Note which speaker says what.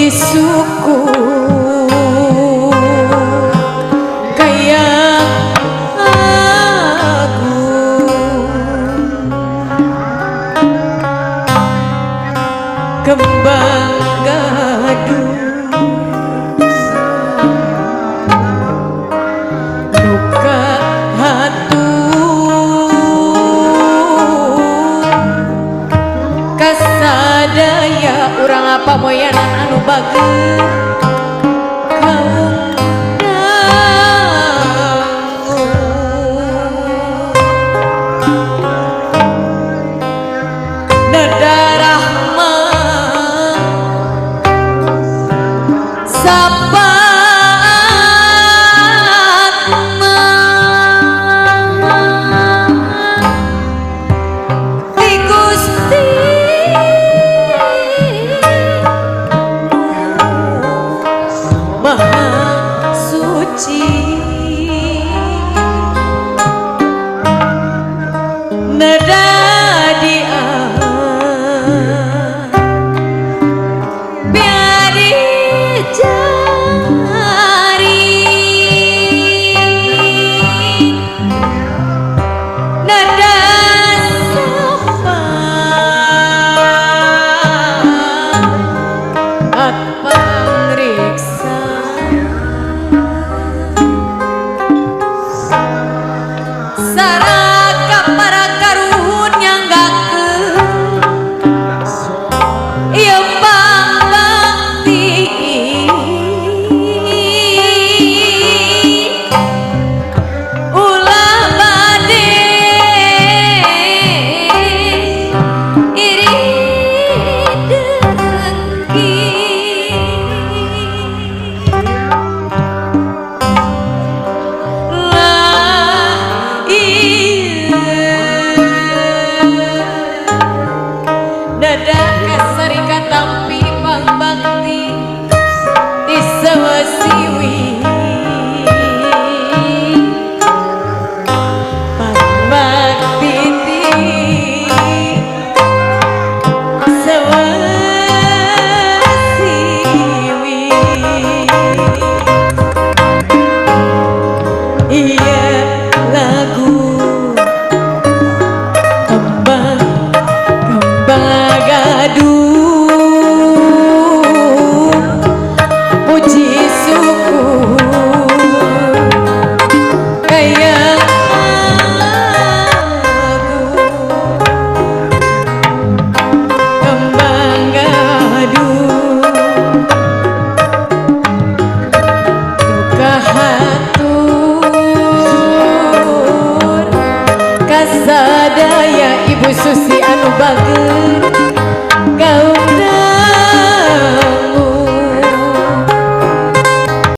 Speaker 1: Suku kaya agung kembang gadung luka hatur kasadaya urang apa moyanan anu bager kaum dangu nedarah mah sapatna ti Gusti Maha Suci Nadadia biari jari nada sapat pangriksa saraka para karuhun nyanggakeun ieu pangbakti ulah bade iri dengki lah iya dada kasari katampi pangbakti di sewesiwi.